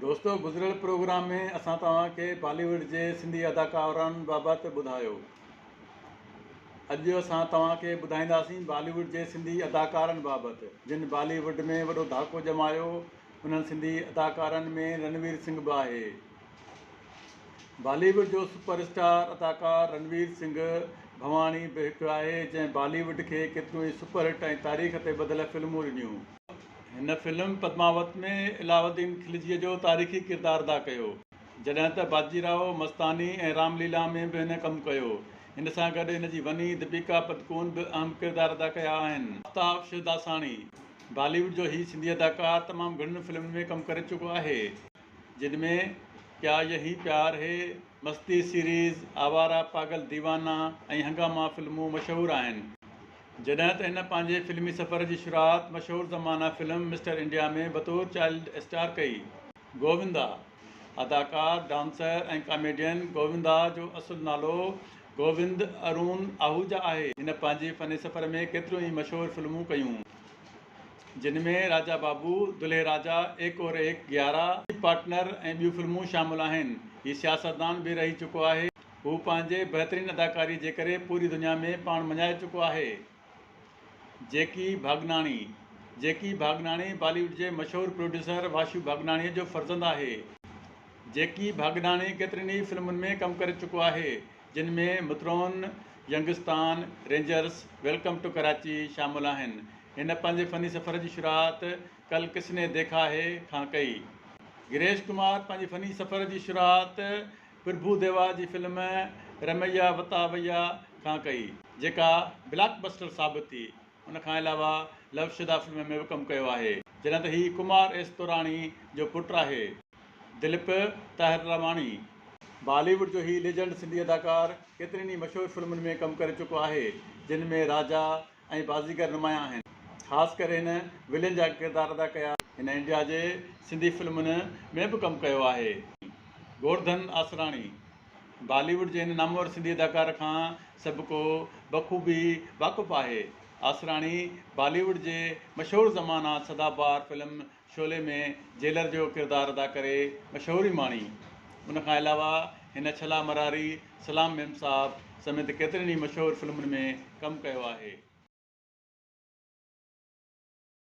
دوستو گذريل پروگرام ۾ اسان توهان کي بالي ووڊ جي سنڌي اداڪارن بابت ٻڌايو. اڄ اسان توهان کي ٻڌائينداسين بالي ووڊ جي سنڌي اداڪارن بابت جن بالي ووڊ ۾ وڏو ڌاڪو ڄمايو انهن سنڌي اداڪارن ۾ رنوير سنگهه به آهي. بالي ووڊ جو سپر اسٽار اداڪار رنوير سنگهه ڀواڻي به هڪ آهي جنهن بالي ووڊ کي ڪيتريون ئي سپر هٽ ۽ تاريخ تي ٻڌل فلمون ڏنيون. هن فلم پدماوت ۾ علاؤالدين خلجيء جو تاريخي ڪردار ادا ڪيو، جڏهن ته باجي رائو مستاني ۽ رام ليلا ۾ به هن ڪم ڪيو. هن سان گڏ هن جي وني ديپيڪا پدڪون به اهم ڪردار ادا ڪيا آهن. آفتاب شوداساڻي، بالي ووڊ جو هي سنڌي اداڪار تمام گهڻين فلمن ۾ ڪم ڪري چڪو آهي، جن ۾ ڪيا يهي پيار هي، مستي سيريز، آواره پاگل ديوانا ۽ هنگاما فلمون مشهور آهن. جڏهن ته هن پنهنجي فلمي سفر جي شروعات مشهور زمانه فلم مسٽر انڊيا ۾ بطور چائلڊ اسٽار ڪئي. گووندا، اداڪار، ڊانسر ۽ ڪاميڊين گووندا جو اصل نالو گووند ارون آهوجا آهي. هن پنهنجي فني سفر ۾ ڪيتريون ئي مشهور فلمون ڪيون، جن ۾ راجا بابو، دلهي راجا، ايڪ اور ايڪ گيارا، پارٽنر ۽ ٻيون فلمون شامل آهن. هي سياستدان به رهي چڪو آهي. هو پنهنجي بهترين اداڪاري جي ڪري پوري دنيا ۾ پاڻ مڃائي چڪو آهي. جيڪي ڀاڳناڻي جيڪي ڀاڳناڻي بالي ووڊ جي مشهور پروڊيوسر واشو ڀاڳناڻيء جو فرزند آهي. جيڪي ڀاڳناڻي ڪيترين ئي فلمن ۾ ڪم ڪري چڪو آهي، جن ۾ مترون، youngsters, rangers, welcome to Karachi شامل آهن. هن پنهنجي فني سفر جي شروعات ڪل ڪس ني ديکا هي کان ڪئي. گريش ڪمار پنهنجي فني سفر جي شروعات پرڀو ديوا جي فلم رميا وتاويا کان ڪئي، جيڪا بلاڪ بسٽر ثابت ٿي. ان کان علاوه لو شده فلم ۾ به ڪم ڪيو آهي. جڏهن ته هي ڪمار ايس توراڻي جو پٽ آهي. دليپ طاهرراماڻي. بالي ووڊ جو هي ليجنڊ سنڌي اداڪار ڪيترين ئي مشهور فلمن ۾ ڪم ڪري چڪو آهي، جن ۾ راجا ۽ بازيگر نمايان آهن. خاص ڪري هن ولين جا ڪردار ادا ڪيا. هن انڊيا جي سنڌي فلمن ۾ به ڪم ڪيو آهي. گورڌن آسراڻي، بالي ووڊ جي هن نامور سنڌي اداڪار کان سڀ ڪو بخوبي واقف آهي. آسراڻي بالي ووڊ جي مشهور زمانه سدا بهار فلم شعلي ۾ جيلر جو ڪردار ادا ڪري مشهوري ماڻي. ان کان علاوه هن ڇلا مراري، سلام ميم صاحب سميت ڪيترين ئي مشهور فلمن ۾ ڪم ڪيو آهي.